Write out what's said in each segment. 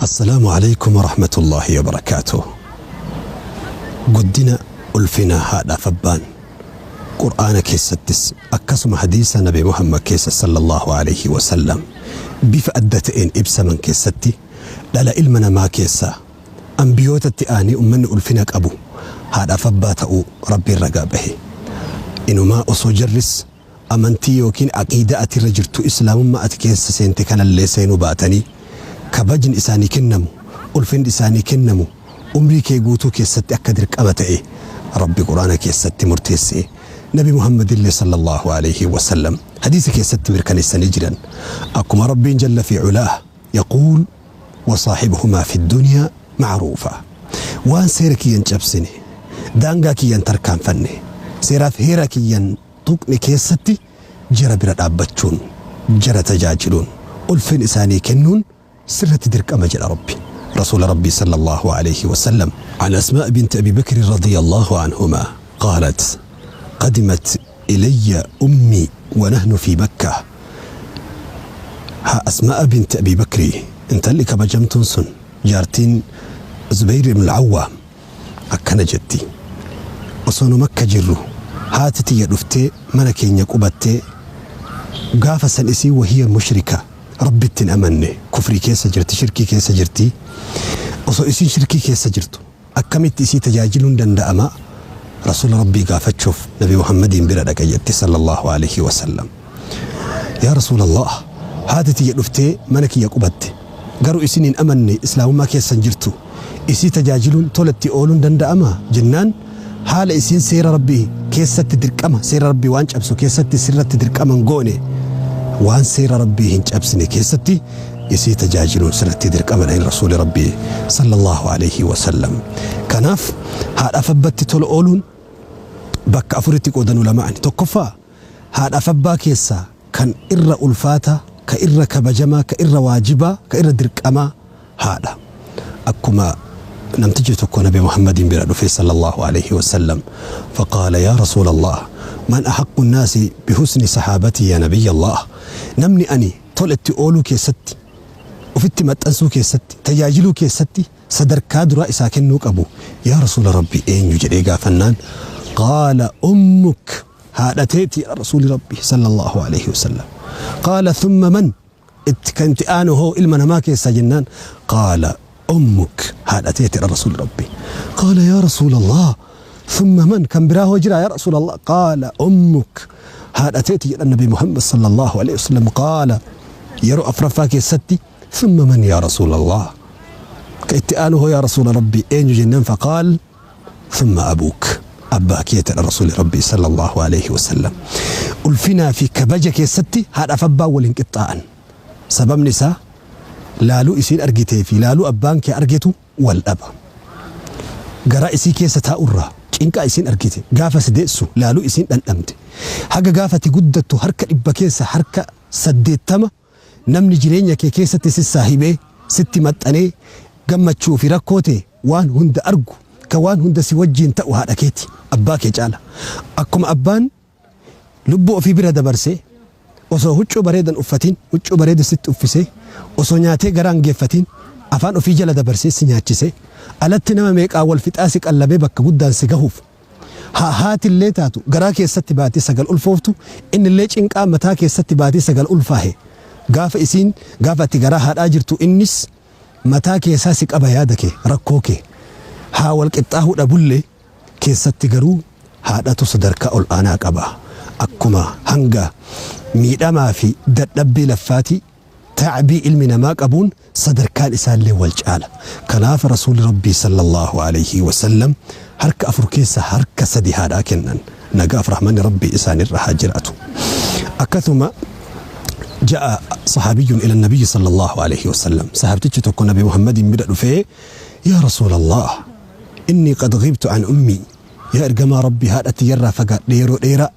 Assalaamu Aleykum Warahmatullaahi Wabarakaatuh Guddina ulfina haadhaaf abbaan Qur'aana keessattis akkasuma hadiisa Nabi Muhammad keessa Sallallaahu Aleyhi Wasallam bifa adda ta'een ibsaman keessatti dhala ilma namaa keessaa Anbiyootatti aanee ummanni ulfina qabu haadhaaf abbaa ta'uu Rabbiin ragaa bahe. Inumaa osoo jarris amantii ykn aqiidaa ati irra jirtu islaamummaa ati keessa seente kanallee seenuu baatanii kabajni isaanii kennamu, ulfinni isaanii kennamu umrii kee guutuu keessatti akka dirqama ta'e Rabbi Qur'aana keessatti murteesse. Nabi Muhammadillee sallallaahu aleyhi wasallam hadiisa keessatti mirkaneessanii jiran. Akkuma Rabbiin jalla fi ulaah yaquul wasaahibuhumaa fi duniyaa ma'ruufa. Waan seera kiyya hin cabsine, daangaa kiyya hin tarkaanfanne, seeraaf heera kiyya hin tuqne keessatti jara bira dhaabbachuun, jara tajaajiluun, ulfina isaanii kennuun sirratti dirqama jedha Rabbi. Rasuula Rabbii sallallaahu aleyhi wasallam. An Asmaa'a binti Abii Bakri radiyallaahu anhumaa qaalat qadimat ilayya ummii wa nahnu fii Makkah Haa Asmaa'a binti Abii Bakrii intalli kabajamtuun sun jaartiin Zubayr ibn al-Awwaam akkana jetti, Osoo nu Makka jirru haati tiyya dhuftee mana keenya qubattee gaafa san isiin wahiya mushrika Rabbitti hin amanne kufrii keessa jirti shirkii keessa jirti osoo isiin shirkii keessa jirtu akkamitti isii tajaajiluun danda'ama Rasuula Rabbii gaafachuuf Nabi Muhammadiin bira dhaqe jetti sallallahu aleyhi wasallam. Yaa Rasuulallaah haati tiyya dhuftee mana kiyya qubatte garuu isin hin amanne islaamummaa keessa hin jirtu isii tajaajiluun tola itti ooluun danda'amaa jennaan haala isiin seera Rabbii keessatti dirqama seera Rabbii waan cabsu keessatti sirratti dirqama hin goone waan seera Rabbii hin cabsine keessatti isii tajaajiluun sirratti dirqama dha Rasuuli Rabbii sallallahu aleyhi wasallam. Kanaaf haadhaaf abbatti tola ooluun bakka afuritti qoodan ulama'ani. Tokkoffaa haadhaaf abbaa keessaa kan irra ulfaataa, ka irra kabajamaa, ka irra waajibaa, ka irra dirqamaa haadha. Akkuma namtichi tokko Nabi Muhammadiin bira dhufe sallallahu aleyhi wasallam faqaala yaa Rasuulallah man ahaqqu nnaasi bihusni sahaabatii yaa Nabiyyallah namni ani tola itti ooluu keessatti, ofitti maxxansuu keessatti, tajaajiluu keessatti sadarkaa duraa isaa kennuu qabu yaa Rasuula Rabbii eenyu jedhee gaafannaan qaala ummuk haadha teeti jedha Rasuuli Rabbii sallallahu aleyhi wasallam. Qaala thumma man itti kan itti aanu hoo ilma namaa keessaa jennaan qaala ummuk haadha teeti jedha Rasuuli Rabbii. Qaala yaa Rasuulallah thumma man kan biraa hoo jira yaa Rasuulallah qaala ummuk haadha teeti jedha Nabi Muhammad sallallahu aleyhi wasallam. Qaala yeroo afraffaa keessatti thumma man yaa Rasuulallah ka itti aanu hoo yaa Rasuula Rabbii eenyu jennaan faqaal thumma abuuk abbaa kee jedha Rasuuli Rabbii sallallahu aleyhi wasallam. Ulfinaa fi kabaja keessatti haadhaaf abbaan wal hin qixxaa'an. Sababni isaa laaluu isiin argitee fi laaluu abbaan kee argetu wal dhaba. Garaa isii keessa taa'urraa cinqaa isiin argite gaafa si deessu laaluu isiin dhandhamte haga gaafa ati guddattu harka dhibba keessa harka 80 namni jireenya kee keessatti si saahibee sitti maxxanee gammachuu fi rakkoo tee waan hunda argu ka waan hunda si wajjiin ta'u haadha keeti abbaa kee caala. Akkuma abbaan lubbuu ofii bira dabarsee osoo huccuu bareeda hin uffatiin huccuu bareeda sitti uffisee osoo nyaatee garaa hin geeffatiin afaan ofii jala dabarsee si nyaachisee alatti nama meeqaan wal fixaa si qallabee bakka guddaan si gahuuf haa haatillee taatu garaa keessatti baatee 9 ulfooftu innillee cinqaa mataa keessatti baatee 9 ulfaahe gaafa isiin gaafa ati garaa haadhaa jirtu innis mataa keessaa si qaba yaada kee rakkoo kee haa wal qixxaahuu dhabullee keessatti garuu haadhatu sadarkaa ol aanaa qaba. Akkuma hanga miidhamaa fi dadhabbii laffaatii, ta'bii ilmi namaa qabuun sadarkaan isaallee wal caala. Kanaaf Rasuulli Rabbii sallallaahu aleyhi wa sallam harka afur keessa harka sadi haadhaa kennan. Nagaaf rahmanni Rabbii isaanirra haa jiraatu. Akkasuma ja'a sahaabiyyun ila nabiyyi sallallaahu aleyhi wa sallam. Sahaabtichi tokko Nabi Muhammadiin bira dhufee yaa Rasuulallaah Innii qad ghibtu an ummii, yaa Ergamaa Rabbii haadha tiyyarraa fagaadhe yeroo dheeraa,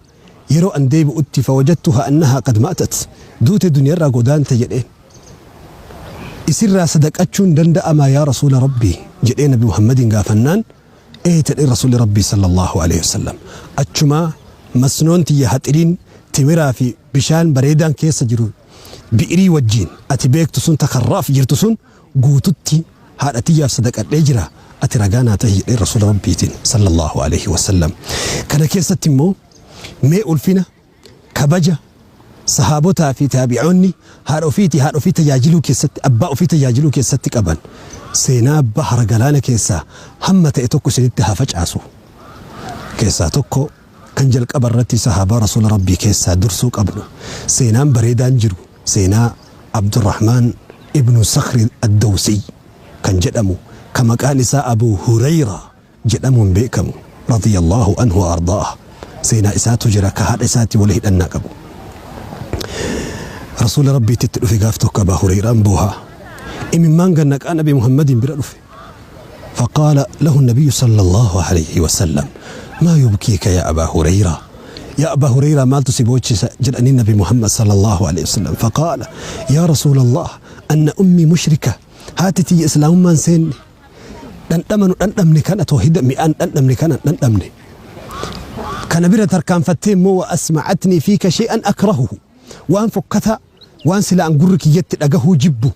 yeroo an deebi'utti fawajadtuhaa annahaa qad maatat, duute duniyarraa godaante jedheen. Isirraa sadaqachuun danda'amaa yaa Rasuula Rabbii? jedhee Nabi Muhammadiin gaafannaan, ee jedheen Rasuulli Rabbii sallallaahu aleyhi wasallam. Achumaa masnoon tiyya haxiriin timiraa fi bishaan bareedaan keessa jiru bi'irii wajjiin ati beektu sun ta karraaf jirtu sun. guututti haadha tiyyaaf sadaqadhee jira, ati ragaa naa tahi jedheen Rasuula Rabbiitiin sallallaahu aleyhi wasallam. Kana keessatti immoo mee ulfina, kabaja sahaabotaa fi taabi'oonni haadha ofiitii haadha ofii tajaajiluu keessatti, abbaa ofii tajaajiluu keessatti qaban seenaa bahara galaana keessaa hamma ta'e tokko isinitti haa facaasu. Keessaa tokko kan jalqaba irratti sahaabaa Rasuula Rabbii keessaa dursuu qabnu seenaan bareedaan jiru seenaa Abdurrahmaan ibnu Sakhri Addawsiy kan jedhamu ka maqaan isaa Abuu Hureyraa jedhamuun beekamu radiyallaahu anhu wa ardaah seenaa isaatu jira ka haadha isaatii wali hidhannaa qabu. Rasuula Rabbiitti itti dhufe gaaf tokko Abaa Hureyraan boohaa imimmaan gad naqaa Nabi Muhammadiin bira dhufe. فقال له النبي صلى الله عليه وسلم ما يبكيك يا أبا هريرة يا أبا هريرة مالtu si boochisa jedhanii Nabi Muhammad صلى الله عليه وسلم. فقال يا رسول الله أن أمي مشركة haati tiyya islaamummaan seenne dhandhama nu dhandhamne kana toohida mi'aan dhandhamne kana dhandhamne kana bira tarkaanfattee immoo wa asma'atnii fiika shay'an akrahuhu waan fokkataa Waan sila an gurri kiyyatti dhagahuu jibbu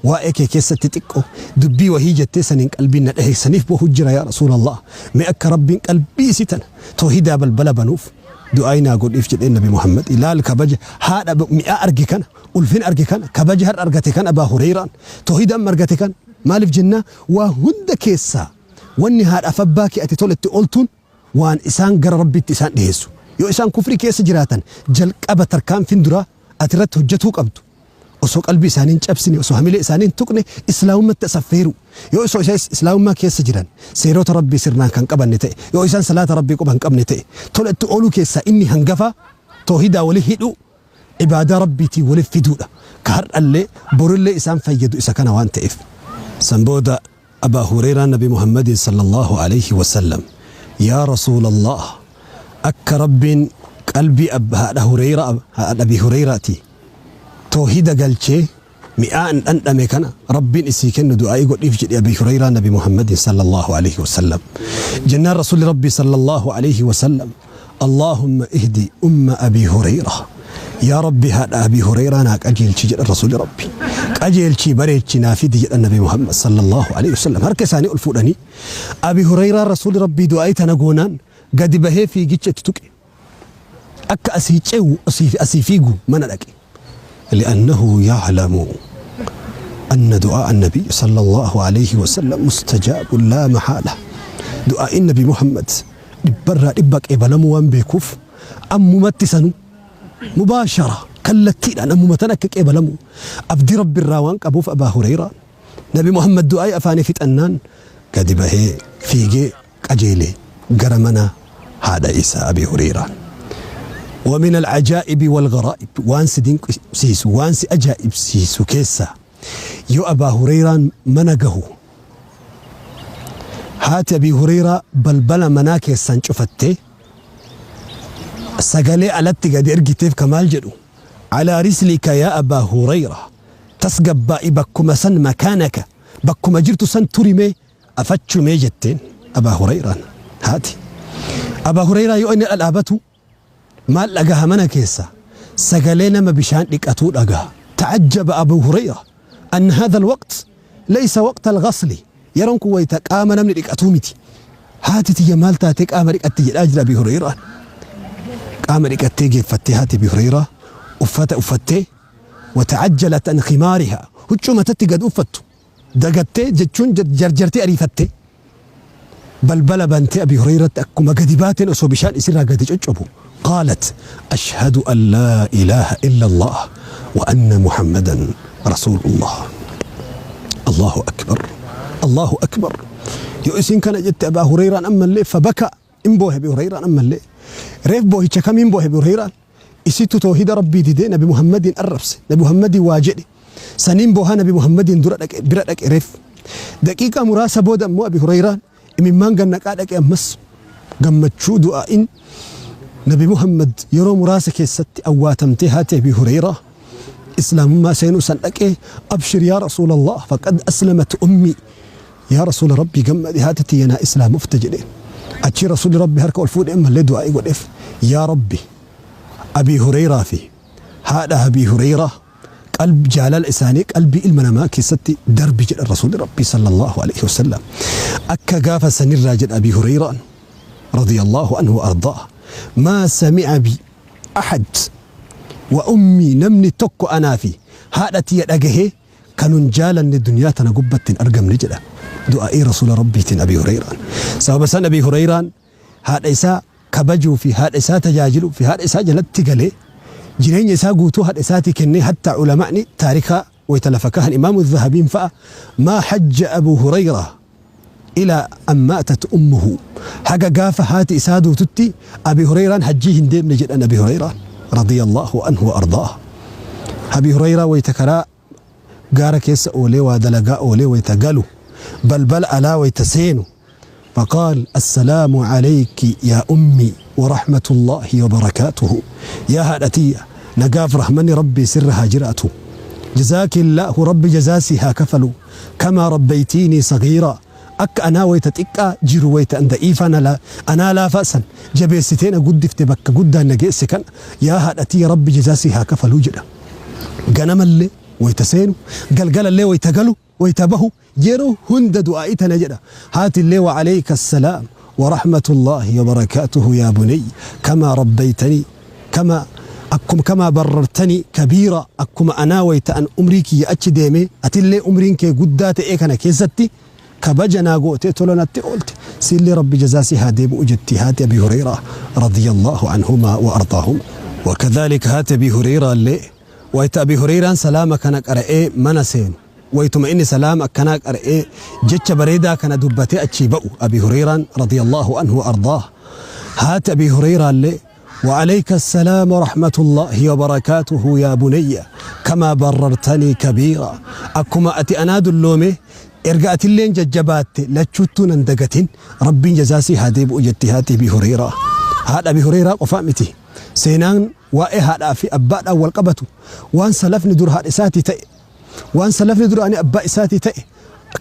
waa'ee kee keessatti xiqqo dubbii wahii jettee saniin qalbiin na dhahe saniif boohu jira yaa Rasuulallah mee akka Rabbiin qalbii isii tana toohidaa balbala banuuf du'aa'ii naa godhiif jedheen Nabi Muhammad ilaal kabaja haadha mi'aa arge kana ulfina arge kana kabaja har'a argate kana Abaa Hureyraan toohida amma argate kana maaliif jennaa waa hunda keessaa wanni haadhaaf abbaa kee ati tola itti ooltuun waan isaan gara Rabbiitti isaan dhiheessu. Yoo isaan kufrii keessa jiraatan jalqaba tarkaanfin duraa ati irratti hojjatuu qabdu osoo qalbii isaanii hin cabsine, osoo hamilee isaanii hin tuqne islaamummatti as affeeruu. Yoo osoo isaan islaamummaa keessa jiran seerota Rabbii sirnaan kan qabanne ta'e, yoo isaan salaata Rabbii quba hin qabne ta'e, tola itti ooluu keessaa inni hangafaa toohidaa wali hidhuu, ibaadaa Rabbiitiin wali fiduudha. Ka har'allee borullee isaan fayyadu isa kana waan ta'eef. San booda Abaa Hureyraan Nabi Muhammadiin sallallaahu aleyhi wasallam, Yaa Rasuulallaah! Akka Rabbiin qalbii haadha Hureyraa, haadha Abii Hureyraatii toohida galchee mi'aa an dhandhame kana Rabbiin isii kennu du'aa'ii godhiif jedhi Abii Hureyraa Nabi Muhammadiin sallallaahu aleyhi wasallam. Jennaan Rasuulli Rabbii sallallaahu aleyhi wasallam, Allaahumma ihdi umma Abii Hureyraa Yaa Rabbi haadha Abii Hureyraa naa qajeelchi jedhan Rasuulli Rabbi. Qajeelchii bareechi naa fidi jedhan Nabi Muhammad sallallahu alaihi wasallam. Harka isaanii ol fuudhanii Abii Hureyraan Rasuulli Rabbii du'aa'ii tana goonaan gadi bahee fiigicha itti tuqe. Akka asii ce'u asii fi asii fiigu mana dhaqe. Li'annahu ya'lamu anna du'aa'a Nabii sallallahu alaihi wasallam mustajaabun laa mahaala. Du'aa'iin Nabi Muhammad dhibbarraa dhibba qeebalamuu waan beekuuf ammumatti sanuu mubaashara kallattiidhaan ammuma tan akka qeebalamu abdii Rabbi irraa waan qabuuf Abaa Hureyraan Nabi Muhammad du'aa'ii afaanii fixannaan gadi bahee fiigee qajeele gara mana haadha isaa Abii Hureyraan. Wa min al-ajaa'ibi wal-gharaa'ib waan si dinqisiisu waan si ajaa'ibsiisu keessaa yoo Abaa Hureyraan mana gahu Haati Abii Hureyraa balbala manaa keessaan cufattee sagalee alatti gadi ergiteef ka maal jedhu Alaa rislika yaa Abaa Hureyraa tasgabbaa'i bakkuma san makaanaka bakkuma jirtu san turi mee afachu mee jetteen Abaa Hureyraan haati Abaa Hureyraa yoo inni dhadhaabatu Maal dhagaha mana keessa? Sagalee nama bishaan dhiqatuu dhagaha. Ta'ajjaba Abu Hurayra anna haadha alwaqt laysa waqta alghasli yeroon kun wayta qaama namni dhiqatuu miti. Haati tiyya maal taatee qaama dhiqatti jedhaa jira Abi Hurayraan. Qaama dhiqattee geeffattee haati Abi Hurayraa uffata uffattee wata'ajjalat an khimaariha huccuu matatti gad uffattu dagattee jechuun jarjartee ariifattee balbala bantee Abii Hureyratti akkuma gadi baateen osoo bishaan isirraa gadi coccobu qaalat ashhadu an laa ilaaha illa Allah wa anna Muhammadan rasuulullah. Allahu akbar Allahu akbar yoo isiin kana jette Abaa Hureyraan ammallee fabaka in boohe Abii Hureyraan ammallee reef boohicha kamiin boohe Abii Hureyraan Isittu toohida Rabbii didee Nabi Muhammadiin arrabse. Nabi Muhammadiin waa jedhe. Saniin boohaa Nabi Muhammadiin dura dhaqe, bira dhaqe reef. Daqiiqaa muraasa booda ammoo Abi Hurayraan imimmaan gad naqaa dhaqe ammas gammachuu du'aa'iin Nabi Muhammad yeroo muraasa keessatti awwaatamtee haati Abi Hurayraa Islaamummaa seenuu san dhaqee abshir yaa Rasuulallah faqad aslamat ummii Yaa Rasuula Rabbii gammadi haati tiyya naa islaamofte jedheen. Achii Rasuulli Rabbii harka ol fuudhee ammallee du'aa'ii godheef. Yaa Rabbi Abii Hureyraa fi haadha Abii Hureyraa Qalb jaalala isaanii qalbii ilma namaa keessatti darbi jedhan Rasuulli Rabbii sallallahu alaihi wasallam. Akka gaafa sanirraa jedha Abi Hurayraan radiyallahu anhu wa ardaa maa sami'a bi ahad wa ummii, namni tokko anaa fi haadha tiyya dhagahee kan nun jaalanne duniyaa tana gubbatti hin argamne jedha du'aa'ii Rasuula Rabbiitiin Abi Hurayraan. Sababa san Abi Hurayraan haadha isaa kabajuu fi haadha isaa tajaajiluu fi haadha isaa jalatti galee jireenya isaa guutuu haadha isaatii kennee, hattaa ulama'ni taarikaa wayta lafa kahan, Imaamu Zahabiin fa'a, maa hajja Abu Hurayraa ilaa an maatat ummuhu, haga gaafa haati isaa duututti Abi Hurayraan hajjii hin deemne jedhan. Abi Hurayraan radiyallahu anhu wa ardaah, Abi Hurayraa wayta karaa gaara keessa oolee waa dalagaa oolee wayta galu, balbala alaa wayta seenu, فقال: السلام عليك يا أمي ورحمة الله وبركاته، yaa haadha tiyya, nagaaf rahmanni Rabbii sirra haa jiraatu. جزاك الله, Rabbi jazaa si haa kafalu, كما ربيتيني صغيرا, akka anaa wayta xiqqaa jiru, wayta an da'iifa anaa laafaa san jabeessitee na guddifte, bakka guddaan na geesse kana, yaa haadha tiyya, Rabbi jazaa si haa kafaluu jedha. Ganamallee wayta seenu, galgalallee wayta galu, wayta bahu, yeroo hunda du'aa'ii tana jedha. Haatillee: وعليك السلام ورحمة الله وبركاته يا بني، كما ربيتني كما akkuma كما بررتني كبيرا, akkuma anaa wayta an umrii kiyya achi deeme atillee umriin kee guddaa ta'ee kana keessatti kabaja naa gootee tola natti oolte, sillee Rabbi jazaa si haa deebi'u jetti haati Abi Hureyraa رضي الله عنهما وأرضاهما. وكذلك haati Abi Hureyraa illee wayta Abi Hureyraan salaama kana qara'ee mana seenu, waytuma inni salaama akkanaa qara'ee jecha bareedaa kana dubbatee achii ba'u Abi Hureyraan رضي الله عنه وأرضاه, haati Abi Hureyraa illee: وعليك السلام ورحمة الله وبركاته يا بني، كما بررتني كبيرا, akkuma ati anaa dulloome erga atilleen jajjabaatte lachuuttuu nan dagatin, Rabbiin jazaa si haa deebi'u jetti haati Abi Hureyraa. Haadha Abi Hureyraa qofaa miti seenaan waa'ee haadhaa fi abbaadhaan wal qabatu. Waan salafni dur haadha isaatii ta'e, waan salafni dura ani abbaa isaatii ta'e,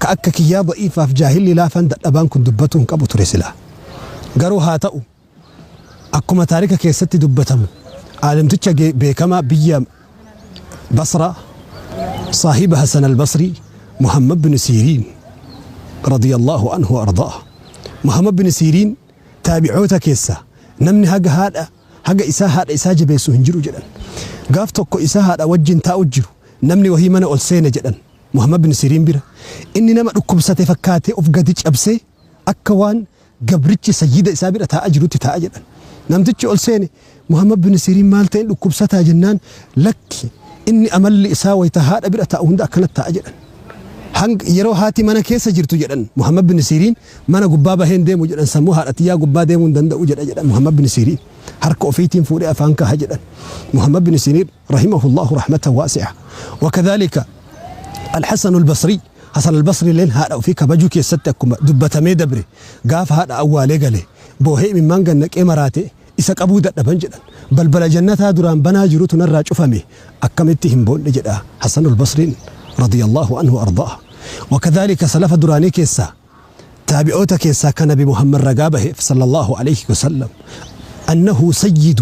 ka akka kiyyaa da'iifaaf jaahilli laafan dadhabaan kun dubbatu hin qabu ture silaa. Garuu haa ta'u, akkuma taarika keessatti dubbatamu, aalimticha beekamaa biyya Basraa, saahiba Hasan al-Basrii, Muhammad bin Siiriin رضي الله عنه وأرضاه. Muhammad bin Siiriin taabi'oota keessaa namni haga haadha haga isaa haadha isaa jabeessu hin jiru jedhan. Gaaf tokko isaa haadha wajjin taa'u jiru, namni wahii mana ol seene jedhan Muhammad bin Siiriin bira. Inni nama dhukkubsate fakkaatee of gadi cabsee akka waan gabrichi sayyida isaa bira taa'aa jirutti taa'aa jedhan. Namtichi ol seene Muhammad bin Siiriin maal ta'een dhukkubsataa jennaan, lakki, inni amalli isaa wayita haadha bira taa'u hunda akkanatti taa'a jedhan. Hanga yeroo haati mana keessa jirtu jedhan, Muhammad bin Siiriin mana gubbaa baheen deemu jedhan. Sammuu haadha tiyyaa gubbaa deemuu hin danda'u jedha jedhan. Muhammad bin Siiriin harka ofiitiin fuudhee afaan kaha jedhan Muhammad bin Siiriin رحمه الله رحمة واسعة. وكذلك الحسن البصري, Hasan al-Basri leen haadha ofii kabajuu keessatti akkuma dubbatamee dabre, gaafa haadha awwaalee gale boohee imimmaan gannaqee maraate, isa qabuu dadhaban jedhan. Balbala jannataa duraan banaa jirutu narraa cufame, akkamitti hin boonne jedha Hasan al-Basriin رضي الله عنه وأرضاه. وكذلك salafa duraanii keessaa, taabi'oota keessaa kan Nabi Muhammad ragaa baheef صلى الله عليه وسلم أنه سيد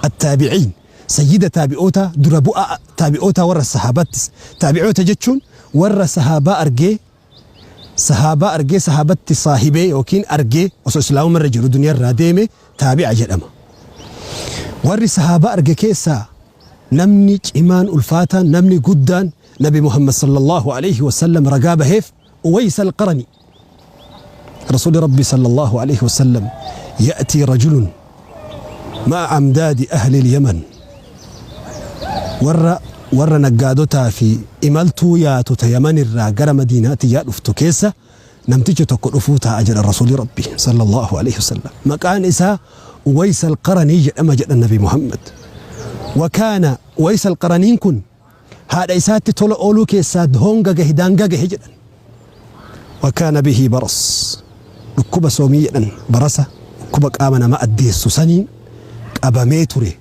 التابعين, sayyida taabi'oota, dura bu'aa taabi'oota warra sahabattis. Taabi'oota jechuun warra sahaabaa argee, sahaabaa argee, sahaabatti saahibee yookiin argee osoo islaamumarra jiru duniyaarraa deeme taabi'a jedhama. Warri sahaabaa arge keessaa namni cimaan ulfaataan, namni guddaan Nabi Muhammad صلى الله عليه وسلم ragaa baheef Uwaysa al-Qarani. Rasuuli Rabbi صلى الله عليه وسلم: يأتي رجل مع أمداد أهل اليمن, warra naggaadotaa fi imaltuu yaatota Yaman irraa gara Madiinaatti yaa dhuftu keessa namtichi tokko dhufuu taa'a jedha Rasuuli Rabbi صلى الله عليه وسلم. Maqaan isaa Uwaysa al-Qaranii jedhama jedha Nabi Muhammad. وكان Uwaysa al-Qaraniin kun haadha isaatti tola ooluu keessaa honga gahe, daangaa gahe jedhan. وكان به برص, dhukkuba soomii jedhan, barasa, dhukkuba qaama nama addeessu saniin qabamee ture.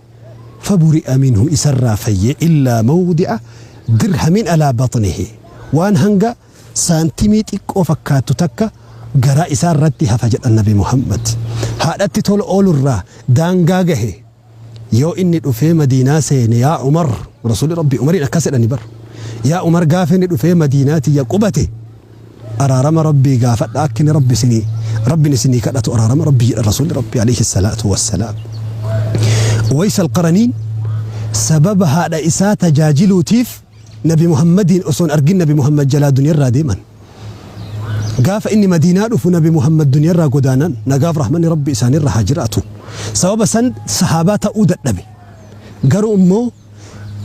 فبرئ منه, isarraa fayye, إلا موضع درهم على بطنه, waan hanga saantimii xiqqoo fakkaattu takka garaa isaa irratti hafa jedhan Nabi Muhammad. Haadhatti tola oolurraa daangaa gahe. Yoo inni dhufee Madiinaa seene, yaa Umar, Rasuulli Rabbi Umariin akkas jedhani bar. Yaa Umar, gaafa inni dhufee Madiinaa tiyya qubate araarama Rabbii gaafadha, akka inni Rabbi isinii Rabbiin isinii kadhatu araarama Rabbii jedha Rasuulli Rabbii alayhi salaatu wassalaam. Uways Alqaraniin sababa haadha isaa tajaajiluutiif Nabi Muhammadiin osoo hin argin Nabi Muhammad jalaa duniyarraa deeman. Gaafa inni Madiinaa dhufu Nabi Muhammad duniyarraa godaanan, nagaaf rahmanni Rabbi isaanirra haa jiraatu. Sababa san sahaabaa ta'uu dadhabe. Garuu immoo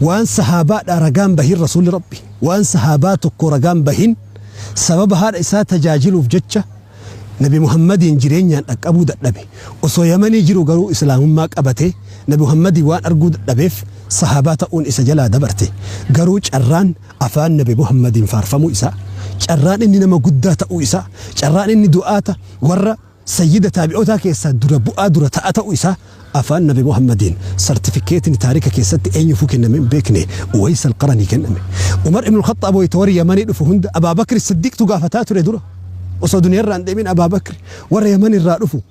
waan sahaabaadhaa ragaan bahin Rasuulli Rabbi waan sahaabaa tokko ragaan bahin sababa haadha isaa tajaajiluuf jecha Nabi Muhammadiin jireenyaan dhaqqabuu dadhabe. Osoo Yamanii jiru garuu Islaamummaa qabatee Nabi Muhammadiin waan arguu dadhabeef sahaabaa ta'uun isa jalaa dabarte. Garuu carraan afaan Nabi Muhammadiin faarfamuu isaa, carraan inni nama guddaa ta'uu isaa, carraan inni du'aata warra sayyida taabi'ootaa keessaa dura bu'aa dura ta'a ta'uu isaa afaan Nabi Muhammadiin sartifikeetni taarika keessatti eenyufuu kenname hin beekne Uways Alqaranii kenname. Umar ibn Khaxxaab wayita warri Yamanii dhufu hunda Abaa Bakri Siddiiqtu gaafataa ture dura. Osoo duniyarraa hin deemin Abaa Bakri warra Yaman irraa dhufu,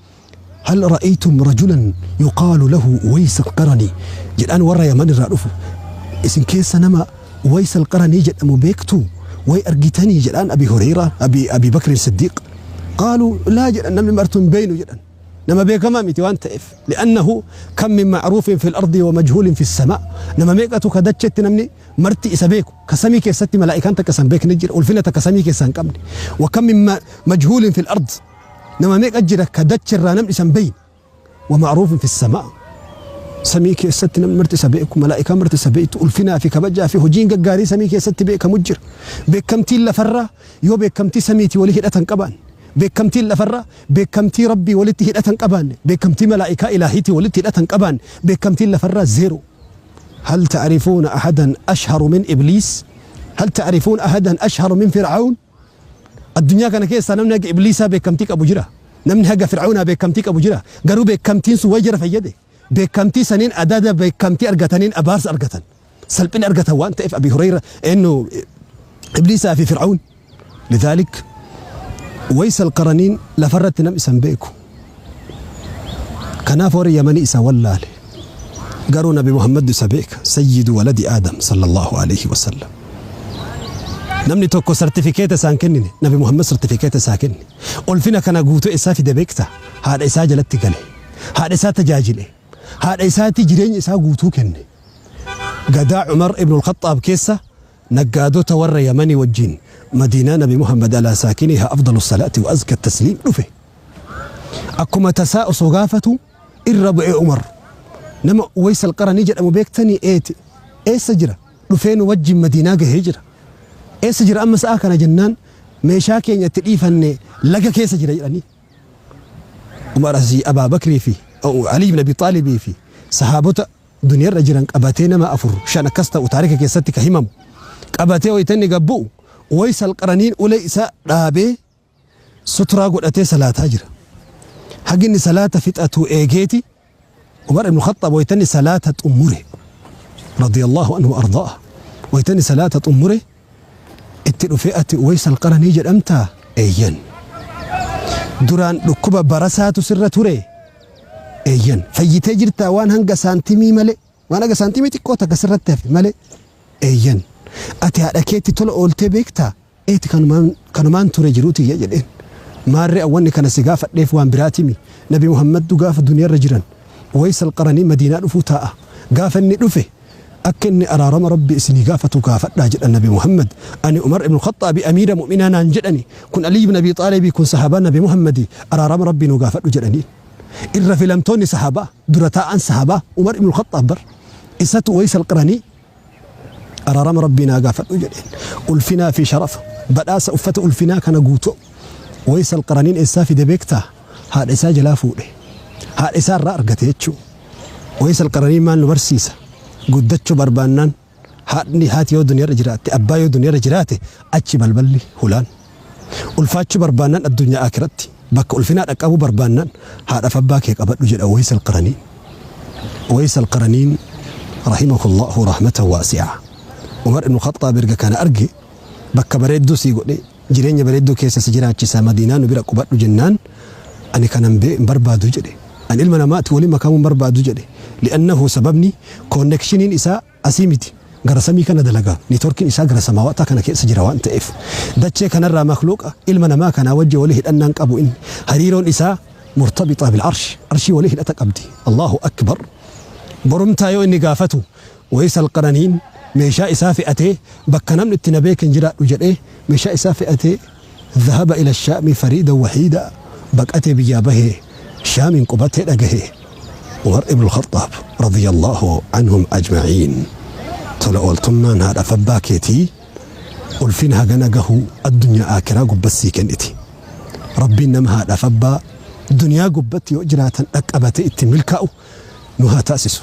hal ra'aytum rajulan yuqaalu lahu Uways Alqaranii jedhaan. Warra Yaman irraa dhufu, isin keessa nama Uways Alqaranii jedhamu beektu way argitanii jedhaan Abi Hureyraa, Abi Bakri Siddiiq. Qaaluu laa jedhan, namni martuu hin beeynu jedhan. Nama beekamaa miti waan ta'eef, li'annahu kam min ma'ruufin fil ardi wa majhuulin fis samaa, nama meeqatu ka dachetti namni marti isa beeku ka samii keessatti malaa'ikaan takka isa hin beekne jira, ulfina takka samii keessaa hin qabne. Wa kam min majhuulin fil ard, nama meeqa jira ka dacherraa namni isa hin beeyne, wa ma'ruufin fis samaa, samii keessatti namni marti isa beeku, malaa'ikaan marti isa beektu, ulfinaa fi kabajaa fi hojiin gaggaarii samii keessatti beekamu jira. Beekamtiin lafarraa yoo beekamtii samiitii walii hidhatan qabaan, beekamtiin lafarraa beekamtii Rabbii walitti hidhatan qabaanne, beekamtii malaa'ikaa ilaahiitii walitti hidhatan qabaanne, beekamtiin lafarraa zeero. Hal ta'rifuuna ahadan ashharu min ibliis? Hal ta'rifuuna ahadan ashharu min fir'aun? Addunyaa kana keessaa namni haga ibliisaa beekamtii qabu jira? Namni haga fir'aunaa beekamtii qabu jira? Garuu beekamtiin sun way jara fayyade? Beekamtii saniin adada beekamtii argataniin abaarsa argatan, salphina argatan waan ta'eef Abi Hureyra eenyu ibliisaa fi fir'aun. Lidhaalik Uways Alqaraniin lafarratti nam isan beeku. Kanaaf warri Yamanii isa wallaale. Garuu Nabi Muhammad isa beeka, sayyidu waladi Aadam sallallahu alayhi wasallam. Namni tokko sartifikeeta isaan kennine, Nabi Muhammad sartifikeeta isaa kenne. Ulfina kana guutuu isaa fide beekta? Haadha isaa jalatti gale, haadha isaa tajaajile, haadha isaatti jireenya isaa guutuu kenne. Gadaa Umar ibn al-Khaxxaab keessa naggaadota warra Yamanii wajjin Madiinaa Nabi Muhammad alaa saakinihaa afdalu salaati wa azka tasliim dhufe. Akkuma tasaa osoo gaafatu irra bu'ee Umar, nama Uways Alqaranii jedhamu beektanii? Eeti. Eessa jira? Dhufee nu wajjin Madiinaa gahee jira. Eessa jira amma sa'a kana jennaan, meeshaa keenya itti dhiifanne laga keessa jira jedhanii. Umar asii Abaa Bakrii fi Ali ibn Abi Xaalibii fi sahaabota duniyarra jiran qabatee, nama afur shan akkas ta'u taarika keessatti ka himamu qabatee wayita inni gabbu'u, Uways Alqaraniin ulee isaa dhaabee suturaa godhatee salaataa jira. Hagi inni salaata fixatu eegeeti Umar ibn Khaxxaab wayita inni salaata xumure, radiyallahu anhu ardaa, wayita inni salaata xumure itti dhufee, ati Uways Alqaranii jedhamtaa? Eeyyan. Duraan dhukkuba barasaatu sirra ture? Eeyyan. Fayyitee jirtaa waan hanga saantimii malee, waan hanga saantimii xiqqoo takka sirratti hafe malee? Eeyyan. Ati haadha keetti tola ooltee beektaa? Eeti, kanumaan ture jiruu tiyya jedheen. Maarree awwanni kana si gaafadheef waan biraatimi. Nabi Muhammaddu gaafa duniyarra jiran Uways Alqaranii Madiinaa dhufuu taa'a. Gaafa inni dhufe akka inni araarama Rabbi isinii gaafatu gaafadhaa jedhan Nabi Muhammad. Ani Umar ibn Khaxxaabi amiira mu'minaa naan jedhani. Kun Ali ibn Abi Xaalibii, kun sahaabaa Nabi Muhammadi, araarama Rabbii nu gaafadhu jedhaniin. Irra filamtoonni sahaabaa, dura taa'an sahaabaa Umar ibn Khaxxaab bar. Isatu Uways Alqaranii araarama Rabbii naa gaafadhu jedheen. Ulfinaa fi sharafa badhaasa uffata ulfinaa kana guutuu Uways Alqaraniin eessaa fide beektaa? Haadha isaa jalaa fuudhe. Haadha isaa irraa argate jechuu. Uways Alqaraniin maal nu barsiisa? Guddachuu barbaannaan haadhni haati yoo duniyarra jiraatte, abbaa yoo duniyarra jiraate, achi balballi hulaan. Ulfaachuu barbaannaan, addunyaa akiratti bakka ulfinaa dhaqqabuu barbaannaan, haadhaaf abbaa kee qabadhu jedha Uways Alqaraniin. Uways Alqaraniin rahimahullahu rahmatan waasi'a. Umar ibn Khaxxaab erga kana arge, bakka bareedduu sii godhe, jireenya bareedduu keessa si jiraachisa, Madiinaa nu bira qubadhu jennaan, ani kanan hin barbaadu jedhe. Ani ilma namaati waliin makamuu hin barbaadu jedhe. Li'annahu sababni connectioniin isaa asii miti. Gara samii kana dalaga. Networkiin isaa gara samaawaataa kana keessa jira waan ta'eef. Dachee kanarraa makhluuqa ilma namaa kanaa wajji wali hidhannaan qabu inni. Hariiroon isaa murtabixaa bil arsh. Arshii wali hidhata qabdi. Allahu akbar. Borumtaa yoo inni gaafatu Waysal Qaraniin meeshaa isaa fe'atee bakka namni itti na beeken jiraadhu jedhee meeshaa isaa fe'atee dhahaba ila shaami fariidan wahiida baqatee biyyaa bahee Shaamiin qubatee dhagahe Umar ibnul Khaxxaab radiyallaahu anhum ajma'iin tola ooltummaan haadhaaf abbaa keetii ulfina hagana gahu addunyaa aakiraa gubbatti sii kenniti. Rabbiin nama haadhaaf abbaa duniyaa gubbatti yoo jiraatan dhaqqabatee ittiin milkaa'u nu haa taasisu.